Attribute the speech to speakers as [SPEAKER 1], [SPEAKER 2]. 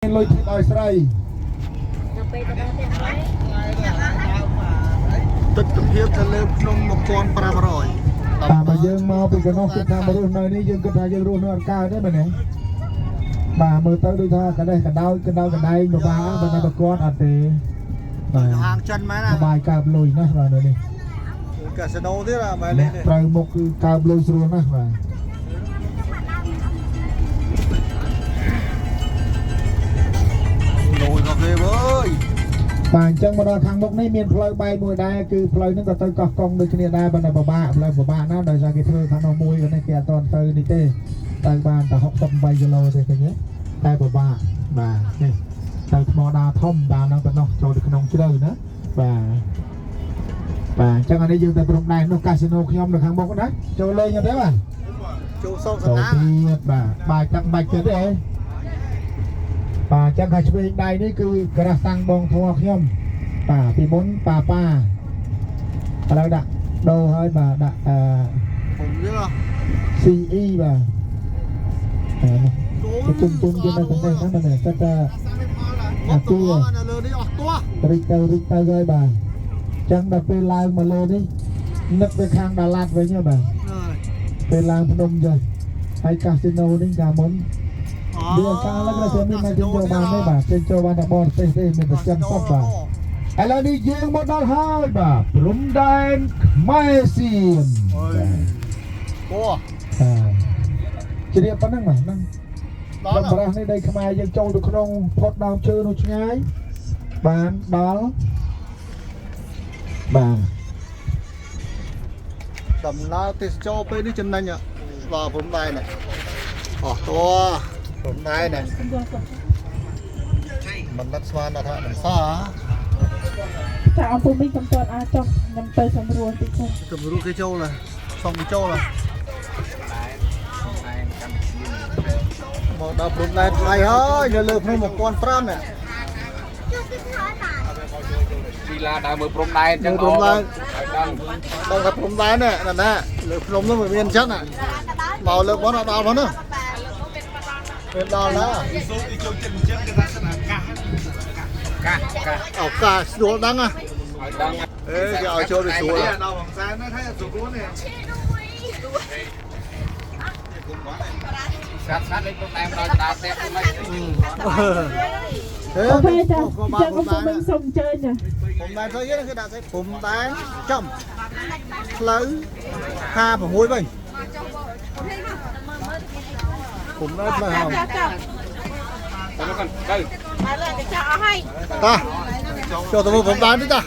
[SPEAKER 1] មានលុយធីបឲ្យស្រី
[SPEAKER 2] ដល់ពេលទៅដល់ផ្ទះហើយ
[SPEAKER 3] ទិដ្ឋភាពទៅលើភ្នំ1500
[SPEAKER 1] បាទបើយើងមកពីកណោះគិតថាមករស់នៅនេះយើងគិតថាយើងរស់នៅអត់កើតទេមែនទេបាទមើលទៅដូចថាកដេះកដោយកដោកដែងបបាបើនៅប្រកួតអត់ទេបាទ
[SPEAKER 3] ហាងចិនមែនណា
[SPEAKER 1] សបាយកើបលុយណាស់បាទនៅនេះ
[SPEAKER 3] កាស៊ីណូទៀតអាមែន
[SPEAKER 1] អ្នក
[SPEAKER 3] នេះ
[SPEAKER 1] ត្រូវមុខគឺកើបលុយស្រួលណាស់បាទ
[SPEAKER 3] លុយមកគេវើយ
[SPEAKER 1] បាទអញ្ចឹងមកដល់ខាងមុខនេះមានផ្លូវបែកមួយដែរគឺផ្លូវហ្នឹងក៏ទៅកោះកុងដូចគ្នាដែរប៉ុន្តែពិបាកផ្លូវពិបាកណាស់ដោយសារគេធ្វើខាងនោះមួយនេះគេអត់ទាន់ទៅនេះទេទៅបានតែ68គីឡូទេឃើញទេតែពិបាកបាទនេះទៅថ្មដាធំបាទហ្នឹងប៉ុណ្ណោះចូលទៅក្នុងជ្រៅណាបាទបាទអញ្ចឹងអានេះយើងទៅព្រំដែននោះកាស៊ីណូខ្ញុំនៅខាងមុខណាចូលលេងអត់ទេបាទ
[SPEAKER 3] ចូលសោកស
[SPEAKER 1] ចូល
[SPEAKER 3] ណា
[SPEAKER 1] ទៀតបាទបាយទឹកបាច់ទៀតទេបាទអញ្ចឹងខាងឆ្វេងដៃនេះគឺក្រាស់តាំងបងធัวខ្ញុំបាទពីមុនប៉ាប៉ាឥឡូវដាក់ដូរហើយបាទដាក់អឺ
[SPEAKER 3] ผมទៀត
[SPEAKER 1] CE បាទអឺនោះទុំទុំជានៅក្នុងនេះណាបាទតែតែ
[SPEAKER 3] មកទៅនៅលើនេះអស់ទាស់
[SPEAKER 1] រិចទៅរិចទៅហើយបាទអញ្ចឹងដល់ពេលឡើងមកលើនេះនឹកទៅខាងដាឡាត់វិញហ៎បាទពេលឡើងភ្នំចុះហើយកាស៊ីណូនេះកាលមុន វាកាលឡើងទៅមានមកចេញចូលបានទេបាទចេញចូលបានតែបរទេសទេមានតែចិនសុទ្ធបាទឥឡូវនេះយើងមកដល់ហើយបាទព្រំដែនខ្មែរសៀម
[SPEAKER 3] អូយអូ
[SPEAKER 1] បាទជ្រាបប៉ុណ្ណឹងបាទហ្នឹង
[SPEAKER 3] ដល់
[SPEAKER 1] ដល់បរោះនេះដីខ្មែរយើងចូលទៅក្នុងផុតដើមឈើនោះឆ្ងាយបានដល់បាទ
[SPEAKER 3] ដំណើរទេសចរពេលនេះចំណេញដល់ព្រំដែនអស់ទាស់ព្រំដែនណាមិនដឹកស្មានដល់ថាមិនសោះ
[SPEAKER 4] ចាអង្គពូមីងកំទាត់អាចចុះខ្ញុំទៅសម្រួលតិចទៅ
[SPEAKER 3] គំរូគេចូលសុំគេចូលមកដល់ព្រំដែនថ្លៃហើយនៅលើភ្នំ1500នេះ
[SPEAKER 5] ជីឡាដើរមើលព្រំដែនអញ្ចឹង
[SPEAKER 3] ព្រំដែន
[SPEAKER 5] ឲ្យដឹង
[SPEAKER 3] ដល់ថាព្រំដែននេះណាលើភ្នំនោះវាមានអញ្ចឹងមកលើកមកដល់ផងនោះមានដល់ណា
[SPEAKER 5] កាសកាស
[SPEAKER 3] ឱកាសស្រួលដឹងហ៎
[SPEAKER 5] ឲ្យដឹង
[SPEAKER 3] អេគេឲ្យចូលទៅស្រួល
[SPEAKER 6] ដល់បងសែនណាថាស្រួលនេះ
[SPEAKER 5] ស្រាប់ស្រាប់លេខព្រំដែនមកដល់ដើរផ្ទះទៅមិន
[SPEAKER 3] ហេ
[SPEAKER 4] អូខេចា
[SPEAKER 3] ក៏
[SPEAKER 4] ចា
[SPEAKER 3] បាន
[SPEAKER 4] អង្គពូមីងសូមអញ្ជើញចា
[SPEAKER 3] ព្រំដែនស្អីគេដាក់ស្អីព្រំដែនចំផ្លូវ56វិញព្រំដែនផ្លូវ
[SPEAKER 4] ចាចា
[SPEAKER 5] ទៅមកទៅ
[SPEAKER 3] តាចូលទៅមើលព្រំដែននេះតា